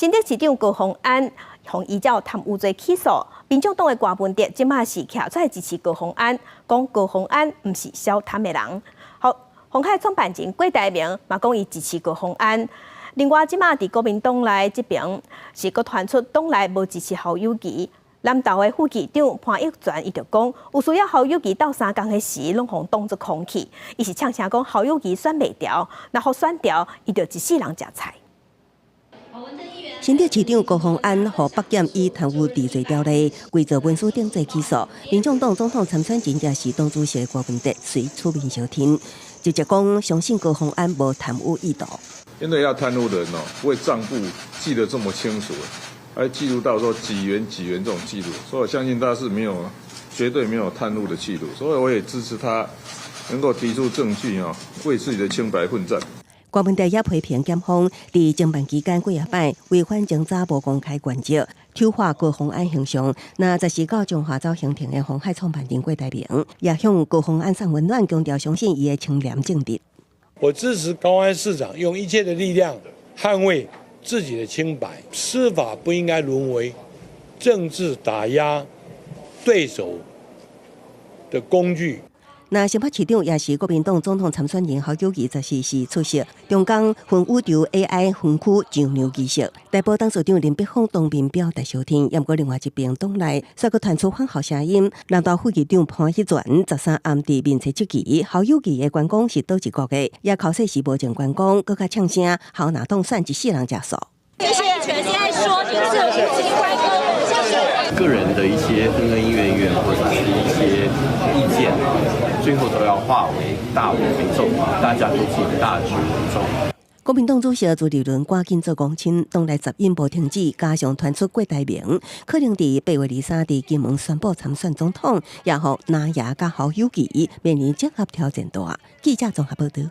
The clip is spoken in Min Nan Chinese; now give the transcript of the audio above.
新竹市長高虹安予依照貪污罪起訴，民眾黨的郭文哲這馬是徛出來支持高虹安，講高虹安毋是小貪的人。好，鴻海創辦人郭台銘嘛講伊支持高虹安。另外，這馬佇國民黨內這邊是閣傳出黨內無支持侯友宜。南投的副議長潘益全伊就講，有需要侯友宜鬥相共的時，攏予當作空氣。伊是嗆聲講侯友宜選袂牢，若予選牢，伊就一世人食菜。新竹市長高虹安予北檢以貪污治罪條例偽造文書等罪起訴，民眾黨總統參選人也是黨主席郭文哲隨出面相挺，直接講相信高虹安無貪污意圖。因為要貪污的人哦，不會帳簿記得這麼清楚，還記錄到說幾元幾元這種記錄，所以我相信他是沒有，絕對沒有貪污的記錄，所以我也支持他能夠提出證據啊，為自己的清白奮戰。郭文哲也批評檢方佇偵辦期間幾仔擺違反偵查無公開原則，醜化高虹安形象。那十四到彰化走行程的鴻海創辦人郭台銘也向高虹安送溫暖，強調相信伊的清廉正直。我支持高虹安市長用一切的力量捍衛自己的清白，司法不應該淪為政治打壓對手的工具。那新北市長也是國民黨總統參選人侯友宜，十四是出席中港元宇宙 AI 園區上梁儀式。台玻董事長林柏峰當面表達相挺，毋過另外一邊黨內煞閣傳出反侯聲音。南投副議長潘益全13暗佇面冊質疑侯友宜的關公是佗一國的，也口說是無證關公，閣較嗆聲侯若當選一世人食素。謝謝。現在說你是無情關公，個人的一些恩恩怨怨或者是一些意見，最後都要化為大我為重，大家都是以大局為重。國民黨主席朱立倫趕緊做公親，黨內雜音無停止，加上傳出郭台銘可能佇8月23佇金門宣布參選總統，也予藍營佮侯友宜面臨整合挑戰大。記者綜合報道。